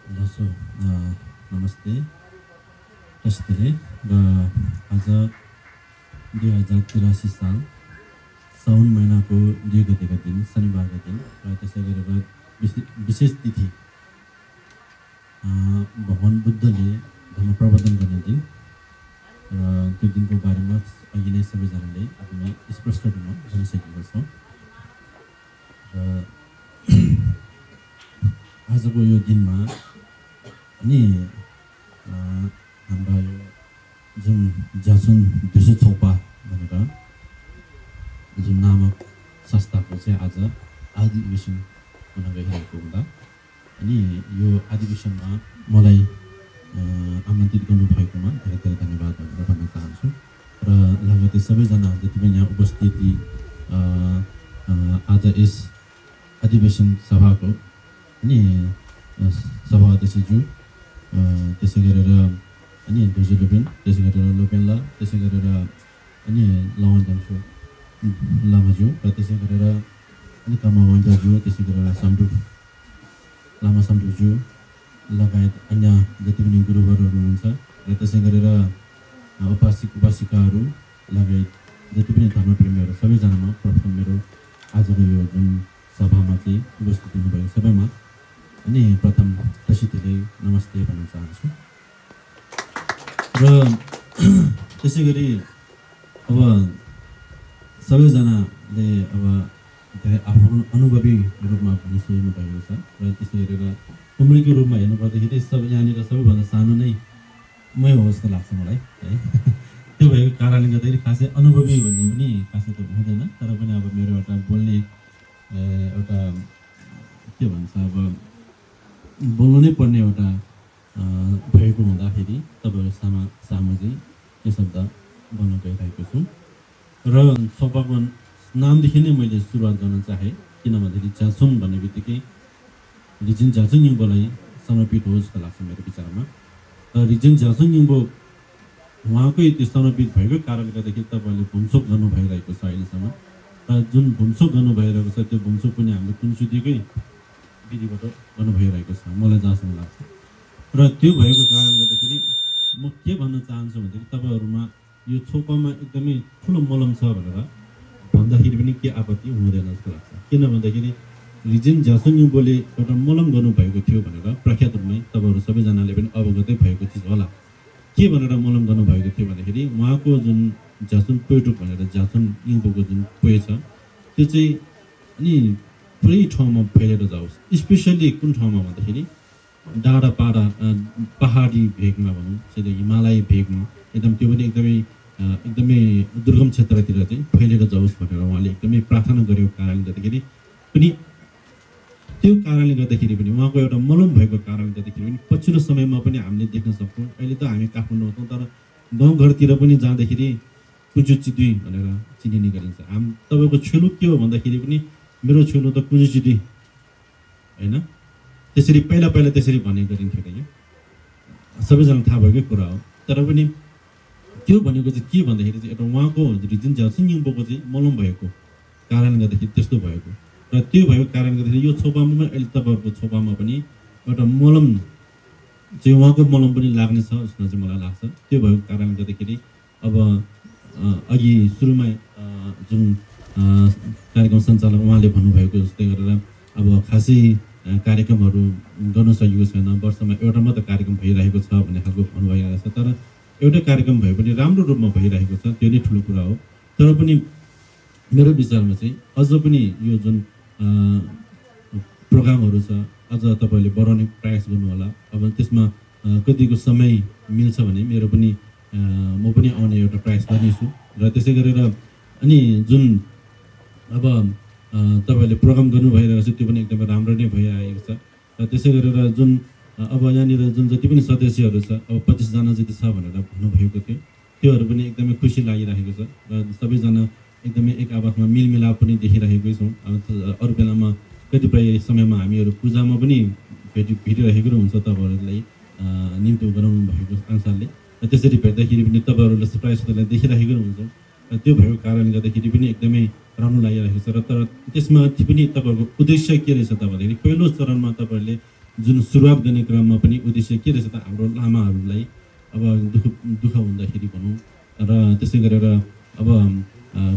दोस्रो नमस्ते त्यस्तै र आज 2083 साल साउन महिनाको 2 गतेका दिन शनिबारका दिन र त्यसै गरेर विशेष तिथि भगवान बुद्धले धर्म प्रवर्तन गर्ने दिन र त्यो दिनको बारेमा अघि नै सबैजनाले आफ्नो स्पष्ट रूपमा भनिसकेको छ र आजको यो दिनमा अनि हाम्रा यो जुन जासुन दुसो छोपा भनेर जुन नामक संस्थाको चाहिँ आज अधिवेशन हुन गइरहेको हुँदा अनि यो अधिवेशनमा मलाई आमन्त्रित गर्नुभएकोमा धेरै धेरै धन्यवाद भनेर भन्न चाहन्छु र लगतै सबैजना जति पनि यहाँ उपस्थिति आज यस अधिवेशन सभाको अनि सभा अध्यक्षज्यू त्यसै गरेर अनि दोजी लोपेन त्यसै गरेर लोपेनला त्यसै गरेर अनि लवन जम्सु लामाज्यू र त्यसै गरेर अनि कर्मा वैद्यज्यू त्यसै गरेर साम्डु लामा साम्डुज्यू लगायत अन्य जति पनि गुरुवरहरू हुनुहुन्छ र त्यसै गरेर उपासिकाहरू लगायत जति पनि धर्मप्रेमीहरू सबैजनामा प्रथम मेरो आजको यो जुन सभामा चाहिँ उपस्थित हुनुभएको सबैमा अनि प्रथम प्रसिद्धिले नमस्ते भन्न चाहन्छु र त्यसै गरी अब सबैजनाले अब धेरै आफ्नो अनुभवी रूपमा भनिसक्नु भएको छ र त्यसै गरेर उम्रीको रूपमा हेर्नु पर्दाखेरि सब यहाँनिर सबैभन्दा सानो नै मै हो जस्तो लाग्छ मलाई है त्यो भएको कारणले गर्दाखेरि खासै अनुभवी भन्ने पनि खासै त हुँदैन तर पनि अब मेरो एउटा बोल्ने एउटा के भन्छ अब बोल्नु नै पर्ने एउटा भएको हुँदाखेरि तपाईँहरू सामु चाहिँ यो शब्द भन्न गइरहेको छु र सोपाको नामदेखि नै मैले सुरुवात गर्न चाहेँ किन भन्दाखेरि जासुङ भन्ने बित्तिकै रिजिन जासुङ यिङबोलाई समर्पित हो जस्तो लाग्छ मेरो विचारमा र रिजिन जासुङ यिङबो उहाँकै त्यो समर्पित भएको कारणले गर्दाखेरि तपाईँहरूले भुमसोक गर्नु भइरहेको छ अहिलेसम्म र जुन भुमसोक गर्नु भइरहेको छ त्यो भुमसोक पनि हामीले कुनसुतीकै विधिबाट गर्नु भइरहेको छ मलाई जहाँसम्म लाग्छ र त्यो भएको कारणले गर्दाखेरि म के भन्न चाहन्छु भन्दाखेरि तपाईँहरूमा यो छोपामा एकदमै ठुलो मलम छ भनेर भन्दाखेरि पनि के आपत्ति हुँदैन जस्तो लाग्छ किन भन्दाखेरि रिजिन जासुङ यिङबोले एउटा मलम गर्नुभएको थियो भनेर प्रख्यात रूपमै तपाईँहरू सबैजनाले पनि अवगतै भएको चिज होला के भनेर मलम गर्नुभएको थियो भन्दाखेरि उहाँको जुन जासुन पोइटुक भनेर जासुन यिङबोको जुन पोए छ त्यो चाहिँ अनि पुरै ठाउँमा फैलिएर जाओस् स्पेसल्ली कुन ठाउँमा भन्दाखेरि डाँडा पहाडी भेगमा भनौँ सिधै हिमालय भेगमा एकदम त्यो पनि एकदमै दुर्गम क्षेत्रतिर चाहिँ फैलिएर जाओस् भनेर उहाँले एकदमै प्रार्थना गरेको कारणले गर्दाखेरि पनि त्यो कारणले गर्दाखेरि पनि उहाँको एउटा मलम भएको कारणले गर्दाखेरि पनि पछिल्लो समयमा पनि हामीले देख्न सक्छौँ अहिले त हामी काठमाडौँ हौँ तर गाउँघरतिर पनि जाँदाखेरि कुजुचिदुई भनेर चिनिने गरिन्छ तपाईँको छेलो के हो भन्दाखेरि पनि मेरो छेलो त कुजुचिदुई होइन त्यसरी पहिला त्यसरी भन्ने गरिन्थ्यो क्या सबैजना थाहा भएकै कुरा हो तर पनि त्यो भनेको चाहिँ के भन्दाखेरि चाहिँ एउटा उहाँको रिजिन जासुङ यिङबोको चाहिँ मलम भएको कारणले गर्दाखेरि त्यस्तो भएको र त्यो भएको कारणले गर्दाखेरि यो छोपामा पनि अहिले तपाईँहरूको छोपामा पनि एउटा मलम चाहिँ उहाँको मलम पनि लाग्ने छ जस्तो चाहिँ मलाई लाग्छ त्यो भएको कारणले गर्दाखेरि अब अघि सुरुमा जुन कार्यक्रम सञ्चालक उहाँले भन्नुभएको जस्तै गरेर अब खासै कार्यक्रमहरू गर्न सकेको छैन वर्षमा एउटा मात्र कार्यक्रम भइरहेको छ भन्ने खालको भन्नुभइरहेको छ तर एउटा कार्यक्रम भए पनि राम्रो रूपमा भइरहेको छ त्यो नै ठुलो कुरा हो तर पनि मेरो विचारमा चाहिँ अझ पनि यो जुन प्रोग्रामहरू छ अझ तपाईँहरूले बढाउने प्रयास गर्नु होला अब त्यसमा कतिको समय मिल्छ भने मेरो पनि म पनि आउने एउटा प्रयास गर्नेछु र त्यसै गरेर अनि जुन अब तपाईँहरूले प्रोग्राम गर्नु भइरहेको छ त्यो पनि एकदमै राम्रो नै भइरहेको छ र त्यसै गरेर जुन अब यहाँनिर जुन जति पनि सदस्यहरू छ अब 25 जना जति छ भनेर भन्नुभएको थियो त्योहरू पनि एकदमै खुसी लागिरहेको छ र सबैजना एकदमै एक आपसमा मिलमिलाप पनि देखिरहेकै छौँ अब अरू बेलामा कतिपय समयमा हामीहरू पूजामा पनि भेटिरहेको हुन्छ तपाईँहरूलाई निम्तो गराउनु भएको अनुसारले र त्यसरी भेट्दाखेरि पनि तपाईँहरूले सरप्राइज देखिरहेको हुन्छ र त्यो भएको कारणले गर्दाखेरि पनि एकदमै राम्रो लागिरहेको छ र तर त्यसमा पनि तपाईँहरूको उद्देश्य के रहेछ त भन्दाखेरि पहिलो चरणमा तपाईँहरूले जुन सुरुवात गर्ने क्रममा पनि उद्देश्य के रहेछ त हाम्रो लामाहरूलाई अब दुःख हुँदाखेरि भनौँ र त्यसै गरेर अब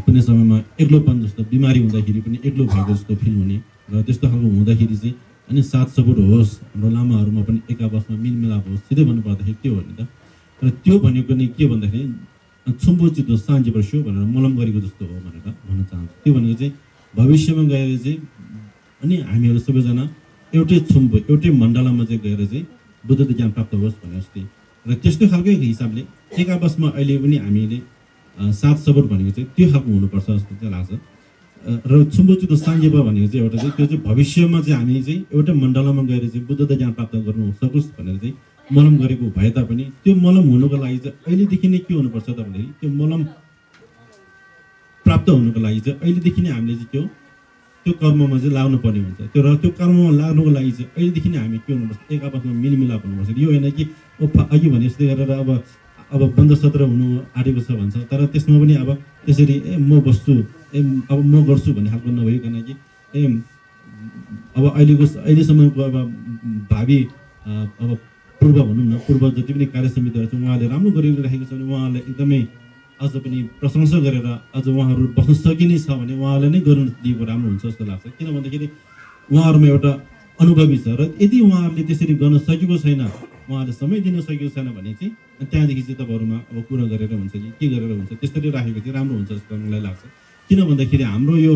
कुनै समयमा एक्लोपन जस्तो बिमारी हुँदाखेरि पनि एक्लो भएको जस्तो फिल हुने र त्यस्तो खालको हुँदाखेरि चाहिँ अनि साथ सपोर्ट होस् हाम्रो लामाहरूमा पनि एक आपसमा मिलमिलाप होस्। सिधै भन्नुपर्दाखेरि के हो भने त र त्यो भनेको नै के भन्दाखेरि छुम्बोचितो साँझे पर्स्यो भनेर मलम गरेको जस्तो हो भनेर भन्न चाहन्छु। त्यो भनेको चाहिँ भविष्यमा गएर चाहिँ अनि हामीहरू सबैजना एउटै छुम्बो एउटै मण्डलामा चाहिँ गएर चाहिँ बुद्धको ज्ञान प्राप्त होस् भने जस्तै र त्यस्तो खालकै हिसाबले एक आपसमा अहिले पनि हामीले साथ सपोर्ट भनेको चाहिँ त्यो खालको हुनुपर्छ जस्तो चाहिँ लाग्छ। र छुम्बोचितो साङ्गेपा भनेको चाहिँ एउटा चाहिँ त्यो चाहिँ भविष्यमा चाहिँ हामी चाहिँ एउटै मण्डलमा गएर चाहिँ बुद्धको ज्ञान प्राप्त गर्नु सकोस् भनेर चाहिँ मलम गरेको भए तापनि त्यो मलम हुनुको लागि चाहिँ अहिलेदेखि नै के हुनुपर्छ त भन्दाखेरि त्यो मलम प्राप्त हुनुको लागि चाहिँ अहिलेदेखि नै हामीले चाहिँ त्यो कर्ममा चाहिँ लाग्नु पर्ने हुन्छ। त्यो र त्यो कर्ममा लाग्नुको लागि चाहिँ अहिलेदेखि नै हामी के हुनुपर्छ एक आपसमा मिलमिलाप हुनुपर्छ। यो होइन कि अघि भने जस्तै गरेर अब बन्द सत्र हुनु आँटेको छ भन्छ तर त्यसमा पनि अब त्यसरी म बस्छु अब म गर्छु भन्ने खालको नभइकन कि अब अहिलेसम्मको अब भावी अब पूर्व भनौँ न पूर्व जति पनि कार्य समितिहरू छ उहाँले राम्रो गरिराखेको छ भने उहाँहरूलाई एकदमै अझ पनि प्रशंसा गरेर अझ उहाँहरू बस्न सकिने छ भने उहाँलाई नै गर्नु दिएको राम्रो हुन्छ जस्तो लाग्छ। किन भन्दाखेरि उहाँहरूमा एउटा अनुभवी छ र यदि उहाँहरूले त्यसरी गर्न सकेको छैन उहाँहरूले समय दिन सकेको छैन भने चाहिँ त्यहाँदेखि चाहिँ तपाईँहरूमा अब कुरा गरेर हुन्छ कि के गरेर हुन्छ त्यसरी राखेको चाहिँ राम्रो हुन्छ जस्तो मलाई लाग्छ। किन भन्दाखेरि हाम्रो यो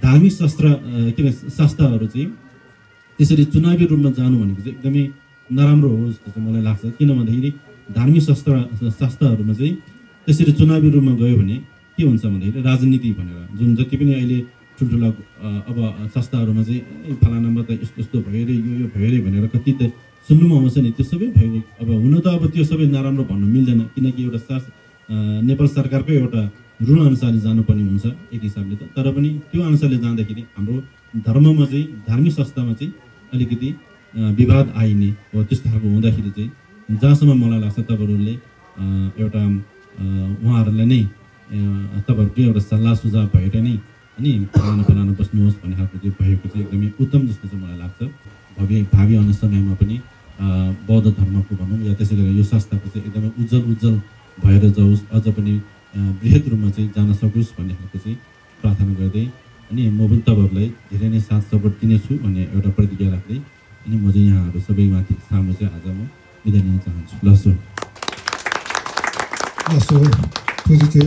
धार्मिक शास्त्रहरू चाहिँ त्यसरी चुनावी रूपमा जानु भनेको चाहिँ एकदमै नराम्रो हो जस्तो चाहिँ मलाई लाग्छ। किन भन्दाखेरि धार्मिक शास्त्रहरूमा चाहिँ त्यसरी चुनावी रूपमा गयो भने के हुन्छ भन्दाखेरि राजनीति भनेर जुन जति पनि अहिले ठुल्ठुला अब संस्थाहरूमा चाहिँ फलानामा त यस्तो यस्तो भयो अरे यो भयो अरे भनेर कति त सुन्नुमा आउँछ नि त्यो सबै भएको। अब हुन त अब त्यो सबै नराम्रो भन्नु मिल्दैन किनकि एउटा नेपाल सरकारकै एउटा रुल अनुसारले जानुपर्ने हुन्छ एक हिसाबले त। तर पनि त्यो अनुसारले जाँदाखेरि हाम्रो धर्ममा चाहिँ धार्मिक संस्थामा चाहिँ अलिकति विवाद आइने हो। त्यस्तो खालको हुँदाखेरि चाहिँ जहाँसम्म मलाई लाग्छ तपाईँहरूले एउटा उहाँहरूलाई नै तपाईँहरूको एउटा सल्लाह सुझाव भएर नै अनि फलाना बस्नुहोस् भन्ने खालको चाहिँ भएको चाहिँ एकदमै उत्तम जस्तो चाहिँ मलाई लाग्छ। भावी आउने समयमा पनि बौद्ध धर्मको भनौँ या त्यसै गरेर यो संस्थाको चाहिँ एकदमै उज्जवल भएर जाओस् अझ पनि बृहत रूपमा चाहिँ जान सकोस् भन्ने खालको चाहिँ प्रार्थना गर्दै अनि म पनि तपाईँहरूलाई धेरै नै साथ सपोर्ट दिनेछु भन्ने एउटा प्रतिज्ञा राख्दै अनि म चाहिँ यहाँहरू सबैमाथि सामु चाहिँ आज म बिदा लिन चाहन्छु। ल सो पोजिटिभ